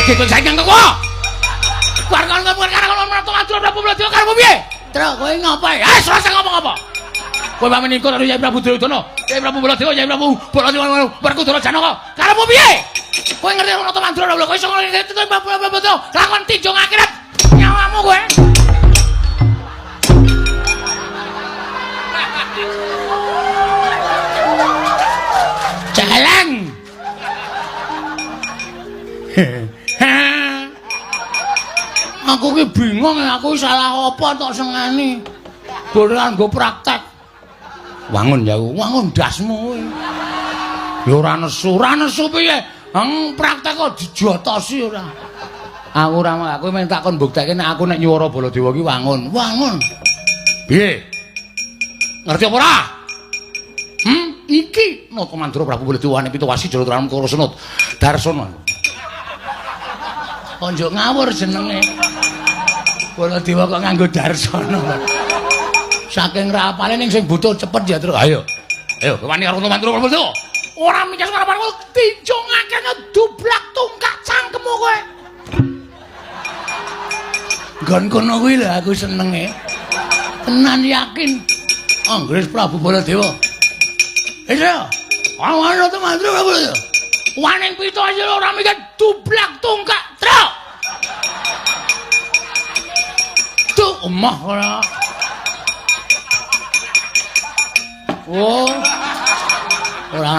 Lagi kowe saiki nganggo kowe. Karep piye? Truk kowe ngapa? Eh, ora usah ngomong apa. Kowe pamit karo Yai Prabu Duryudana, Yai Prabu Baladewa, Yai Prabu Baladewa Werkudara Janaka. Karepmu piye? Kowe ngerti Nata Mandra lho, kowe iso ngerti Prabu Baladewa, lakon tinjung akhirat nyawamu kowe. Jalan. Aku ki bingung, aku salah apa tok sengeni. Boran nggo praktek. Wangun ya, wangun ndasmu kowe. Ya ora nesu, ora nesu piye? Heng praktek kok dijotosi ora. Aku ora, aku mung takon mbuktekke nek aku nek nyuwara Baladewa ki wangun. Wangun. Piye? Ngerti apa ora? Iki Nata Mandra Prabu Baladewa ane Pitowasi Jalatrana Kara Senut Darsana. Konjuk ngawur jenenge. Baladewa kok nganggo Darsana. Saking rapale ning sing butuh cepet ya, Truk. Ayo. Ayo, wani karo Nata Mandra Prabu Baladewa. Ora mikir karo tinjungake ngedublak tungkak cangkemmu kowe. Nggon kono kuwi lho aku senenge. Tenan yakin. Anggris Prabu Baladewa. Iya. Awan Nata Mandra Prabu Baladewa. Waning pitu aja ora mikir dublak tungkak, Truk. Tuh omah ora. Oh. Ora.